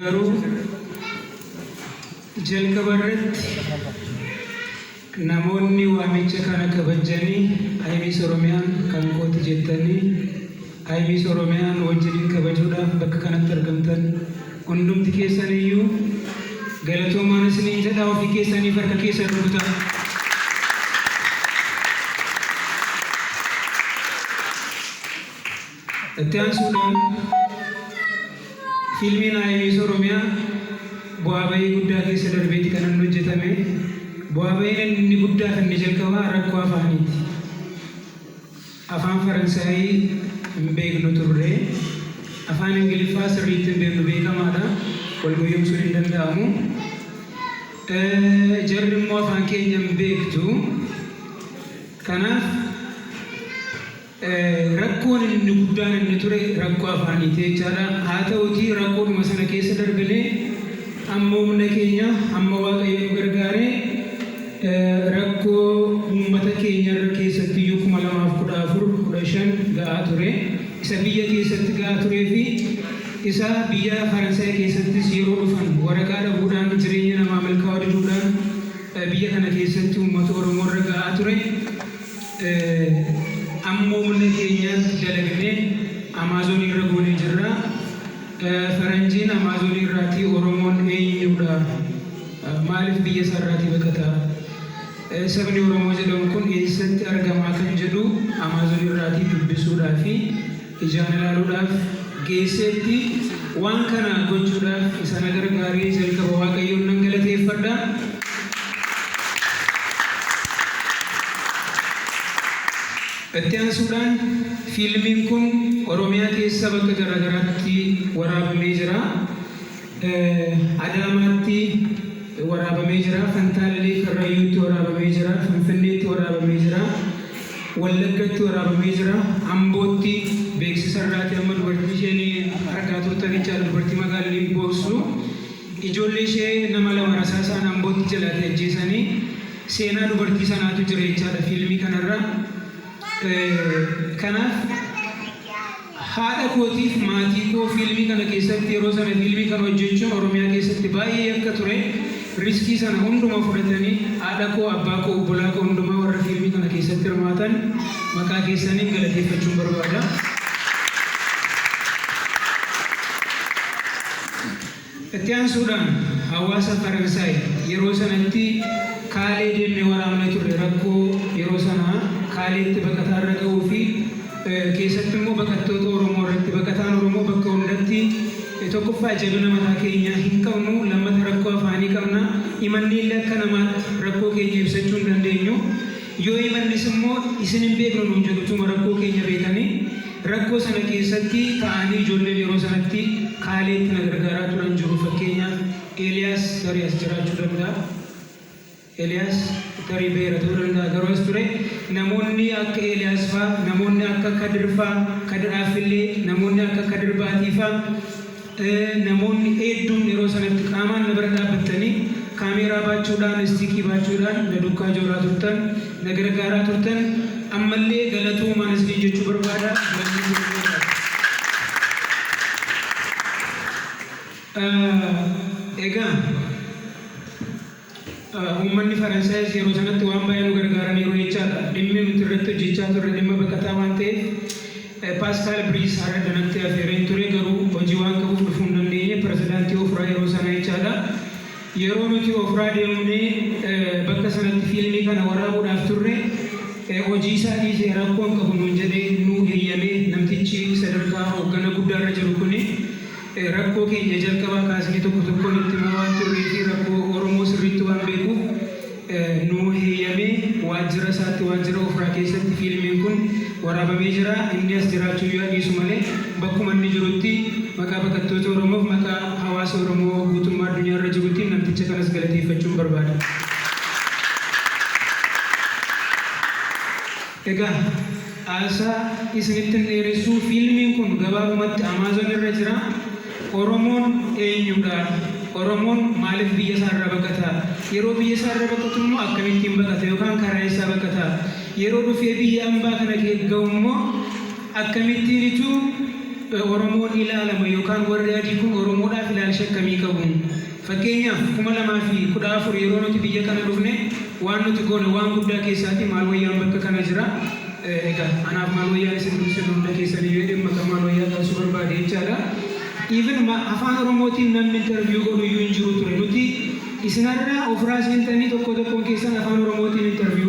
Garuu jalqaba irratti namoonni waamicha kana kabajjanii I Miss Oromiyaan kan kooti jettanii I Miss Oromiyaan wajjiniin kabajuudhaaf bakka kanatti argamtan hundumti keessan iyyuu galatoomaan isiniin jedha. Ofii keessaniif harka keessan rukutaa. Itti aansuudhaan fiilmiin I Miss Oromiyaa bu'aa bahii guddaa keessa darbeeti kan inni hojjetame. Bu'aa bahiin inni guddaa fi inni jalqabaa rakkoo afaaniiti. Afaan Faransaayii hin beeknu turre. Afaan Ingiliffaa sirriitti hin beeknu, beekamaadha. Wal goyyomsuun hin danda'amu. Jarri immoo afaan keenya hin beektu. Kanaaf rakkoon inni guddaan inni ture rakkoo afaaniiti jechaadha. Haa ta'uutii rakkoodhuma sana keessa darbinee amma humna keenya, amma Waaqayyo nu gargaaree, rakkoo uummata keenya irra keessatti iyyuu 2014, 15 ga'aa ture. Isa biyya keessatti ga'aa turee fi isa biyya Faransaay keessattis yeroo dhufan waraqaa dhabuudhaan, jireenya namaa milkaa'uu diduudhaan biyya kana keessatti uummata Oromoo irra ga'aa ture. Amma humna keenyaatti dalagnee Amaazonii irra goonee jirra. Faranjiin Amaazonii irraatii Oromoon eenyudha? Maaliif biyya isaa irraatii baqata? Sabni Oromoo jedhamu kun eessatti argamaa kan jedhu Amaazonii irraatii dubbisuudhaa fi ijaan ilaaluudhaaf geesseetti. Waan kana gochuudhaaf isa na gargaaree jalqaba Waaqayyoon nan galateeffadha. Itti aansuudhaan fiilmiin kun Oromiyaa keessa bakka garaagaraatti waraabamee jira. Adaamaatti waraabamee jira. Fantaallee Karrayyuutti waraabamee jira. Finfinneetti waraabamee jira. Wallaggatti waraabamee jira. Ambootti beeksisa irraati amma dubartii isheen argaa turtan jechaadha. Dubartii magaalli boossu. Ijoollee ishee nama lama rasaasaan Ambootti jalaati ajjeesanii, seenaa dubartii sanaatu jira jechaadha fiilmii kanarra. Kanaaf haadha kootiif maatii koo fiilmii kana keessatti, yeroo sana fiilmii kana hojjechuun Oromiyaa keessatti baay'ee yakka ture. Riskii sana hunduma fudhatanii haadha koo, abbaa koo, obbolaa koo hundumaa warra fiilmii kana keessatti hirmaatan maqaa keessaniin galateeffachuun barbaada. Itti aansuudhaan hawaasa Faransaay, yeroo sanatti Kaalee deemnee waraabnee turre, rakkoo yeroo sana Kaaleetti baqataa irra ga'uu fi keessatti immoo baqattoota Oromoo irratti. Baqataan Oromoo bakka hundatti tokkoffaa jabina mataa keenyaa hin qabnu, lammata rakkoo afaanii qabna, himannee illee akka namaatti rakkoo keenya ibsachuu hin dandeenyu. Yoo himannis immoo isin hin beeknu nuun jedhu, utuma rakkoo keenya beekanii. Rakkoo sana keessatti ta'anii ijoolleen yeroo sanatti Kaaleetti na gargaaraa turan jiru. Fakkeenyaaf Eeliyaas tarii as jiraachuu danda'a. Eeliyaas tarii ba'eera ta'uu danda'a, garuu as ture. Namoonni akka Eeliyaas faa, namoonni akka Kadir faa, Kadir Aaffillee, namoonni akka Kadir Baatii faa, namoonni heedduun yeroo sanatti qaamaan na bira dhaabbattanii kaameeraa baachuudhaan, istiikii baachuudhaan na duukaa jooraa turtan, na gargaaraa turtan, ammallee galatoomaan isiniin jechuu barbaada. Galanni keessan. Egaa uummanni Faransaayis yeroo sanatti waan baay'ee nu gargaaraniiru jechaadha. Dhimmi nuti irratti hojjechaa turre dhimma baqataa waan ta'eef, Paaskaal Biriis har'a danatti afeereen ture, garuu hojii waan qabuuf dhufuu hin dandeenye, pirezidaantii Ofraa yeroo sana jechaadha. Yeroo nuti Ofraa deemnee bakka sanatti fiilmii kana waraabuudhaaf turre, hojii isaa dhiisee rakkoo hin qabu nuun jedhee nuu heyyamee. Namtichi sadarkaa hooggana guddaarra jiru kuni rakkoo keenya jalqabaa kaasnee tokko tokkoon itti himaa waan turree fi rakkoo Oromoo sirriitti waan beekuuf nuu heeyyamee waajjira isaatti, waajjira Ofraa keessatti fiilmiin kun waraabamee jira. Inni as jiraachuu yoo dhiisu malee, bakkuma inni jirutti maqaa baqattoota Oromoof, maqaa hawaasa Oromoo guutummaa addunyaa irra jirutti namticha kanas galateeffachuun barbaada. Egaa haasaa isinitti hin dheeressuu, fiilmiin kun gabaabumatti Amazon irra jira. Oromoon eenyudha? Oromoon maaliif biyya isaa irraa baqata? Yeroo biyya isaa irra baqatu immoo akkamittiin baqata yookaan karaa eessaa baqata? Yeroo dhufee biyya ambaa kana ga'u immoo akkamittiinitu Oromoon ilaalama yookaan warri adii kun Oromoodhaaf ilaalcha akkamii qabu? Fakkeenyaaf, 2014 yeroo nuti biyya kana dhufne waan nuti goone waan guddaa keessaati Maal Wayyaan bakka kana jira. Egaa anaaf Maal Wayyaan isin dursin hunda keessanii yoo dhimma kan Maal Wayyaa kaasuu barbaade jechaadha. Even afaan Oromootiin namni interview godhu iyyuu hin jiru ture. Nuti isinarraa ofiraa seentanii tokko tokkoon keessan afaan Oromootiin interview